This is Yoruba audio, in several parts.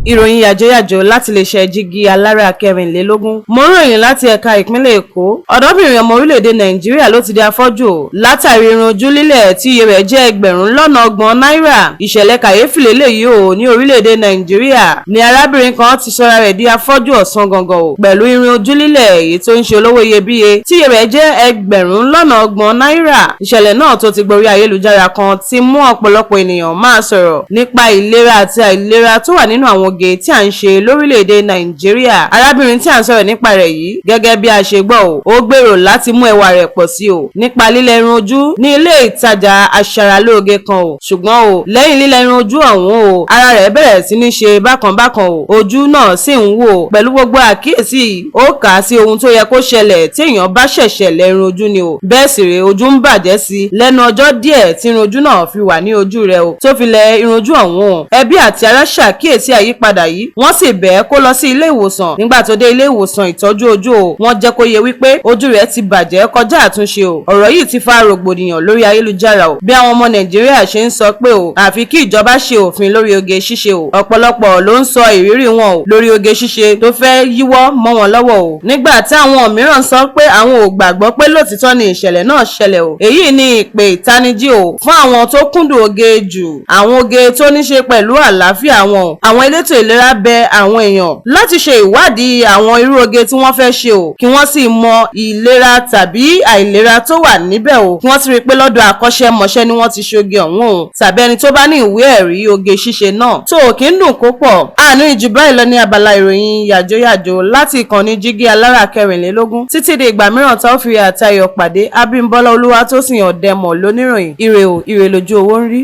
Ìròyìn yàjóyàjó láti iléeṣẹ́ Jígí Alára 24. Mo ń ròyìn láti ẹ̀ka ìpínlẹ̀ Èkó. Ọ̀dọ́bìnrin ọmọ orílẹ̀-èdè Nàìjíríà ló ti di afọ́jú o látàrí irun ojú lílẹ̀ tí iye rẹ̀ jẹ́ 30,000 náírà. Ìṣẹ̀lẹ̀ kàyéfì lélẹ́yìí o. Ní orílẹ̀-èdè Nàìjíríà ni arábìnrin kan ti sọra rẹ̀ di afọ́jú ọ̀sán gangan o pẹ̀lú irun ojú lílẹ̀ èyí tó ń ṣe olówó iyebíye tí iye rẹ̀ jẹ́ 30,000 náírà. Ìṣẹ̀lẹ̀ náà tó ti gborí ayélujára kan ti mú ọ̀pọ̀lọpọ̀ ènìyàn máa sọ̀rọ̀ nípa ìlera àti àìlera tó wà nínú àwọn oge tí à ń ṣe lórílẹ̀-èdè Nàìjíríà. Arábìnrin tí à ń sọ̀rọ̀ nípa rẹ̀ yìí, gẹ́gẹ́ bí a ṣe gbọ́ o, ó gbèrò láti mú ẹwà rẹ̀ pọ̀ sí o nípa lílẹ̀ irun ojú ní ilé ìtajà aṣaralóge kan o. Ṣùgbọ́n o, lẹ́yìn lílẹ̀ irun ojú ọ̀hún o, ara rẹ̀ bẹ̀rẹ̀ sí ní ṣe bákan bákan o, ojú náà sì ń wò. Pẹ̀lú gbogbo àkíyèsí, ó kà á sí ohun tó yẹ kó ṣẹlẹ̀ tí èèyàn bá ṣẹ̀ṣẹ̀ lẹ irun ojú ni o. Bẹ́ẹ̀ sì rèé, ojú ń bàjẹ́ sí lẹ́nu ọjọ́ díẹ̀ tí irun ojú náà fi wà ní ojú rẹ̀ o tó fi lẹ irun ojú ọ̀hún o. Ẹbí àti ará ṣàkíyèsí àyípadà yìí, wọ́n sì bẹ̀ẹ́ kó lọ sí ilé ìwòsàn. Nígbà tó dé ilé ìwòsàn ìtọ́jú ojú o, wọ́n jẹ́ kó yé wípé ojú rẹ̀ ti bàjẹ́ kọjá àtúnṣe o. Ọ̀rọ̀ yìí ti fa rògbòdìyàn lórí ayélujára o, bí àwọn ọmọ Nàìjíríà ṣe ń sọ pé o, àfi kí ìjọba ṣe òfin lórí oge ṣíṣe o. Ọ̀pọ̀lọpọ̀ ló ń sọ ìrírí wọn o lórí oge ṣíṣe tó fẹ́ yíwọ́ mọ́ wọn lọ́wọ́ o, nígbà tí àwọn mìíràn sọ pé àwọn ò gbàgbọ́ pé lótìtọ́ ni ìṣẹ̀lẹ̀ náà ṣẹlẹ̀ o. Èyí ni ìpè ìtanijí o fún àwọn tó kúndùn oge jù, àwọn oge tó ní ṣe pẹ̀lú àlàáfíà wọn o. Àwọn elétò ìlera bẹ àwọn èèyàn láti ṣe ìwádìí àwọn irú oge tí wọ́n fẹ́ ṣe o, kí wọ́n sì mọ ìlera tàbí àìlera tó wà níbẹ̀ o, kí wọ́n sì rí i pé lọ́dọ̀ akọ́ṣẹ́mọṣẹ́ ni wọ́n ti ṣoge ọ̀hún o, tàbí ẹni tó bá ní ìwé ẹ̀rí oge ṣíṣe náà. Tó o kì í dùn kó pọ̀ àánú ìjù báyìí lọ ní abala ìròyìn yàjóyàjó láti ìkànnì Jígí Alára 24. Títí di ìgbà mìíràn tá ó fi àtayọ̀ pàdé, Abímbọ́lá Olúwatósìn Ọ̀dẹ́mọ̀ lóníròyìn. Ire o, ire lójú owó ń rí.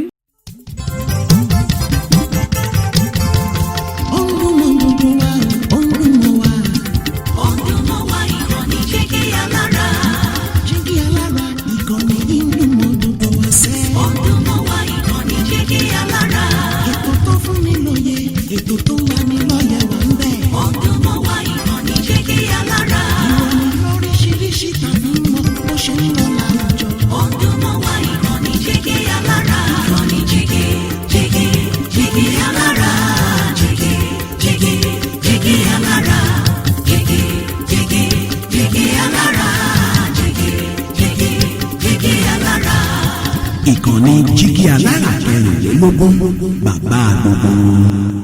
Ó ń dún mọ́ gbogbo wa o, ó ń dún mọ́ wa. Ó ń dún mọ́ wa, ìkànnì Jígí Alára. Jígí Alára, ìkànnì yìí ń dún mọ́ gbogbo wa sẹ́. Ó ń dún mọ́ wa, ìkànnì Jígí Alára. Ètò tó fún ni lóye, ètò tó ń lani lọ́yẹ̀ wà ń bẹ̀. Ó ń dún mọ́ wa, ìkànnì Jígí Alára. Ìròyìn lóríṣiríṣi tàbí mọ́ bó ṣe ń lọ láwùjọ. Ó ń dún mọ́ wa, ìkànnì Jígí Alára. Ìkànnì Jígí, Jígí, Jígí Alára. Jígí, Jígí, Jígí Alára. Jígí, Jígí, Jígí Alára. Jígí, Jígí, Jígí Alára. Ìkànnì Jígí Alára 24, bàbá gbogbo wọn.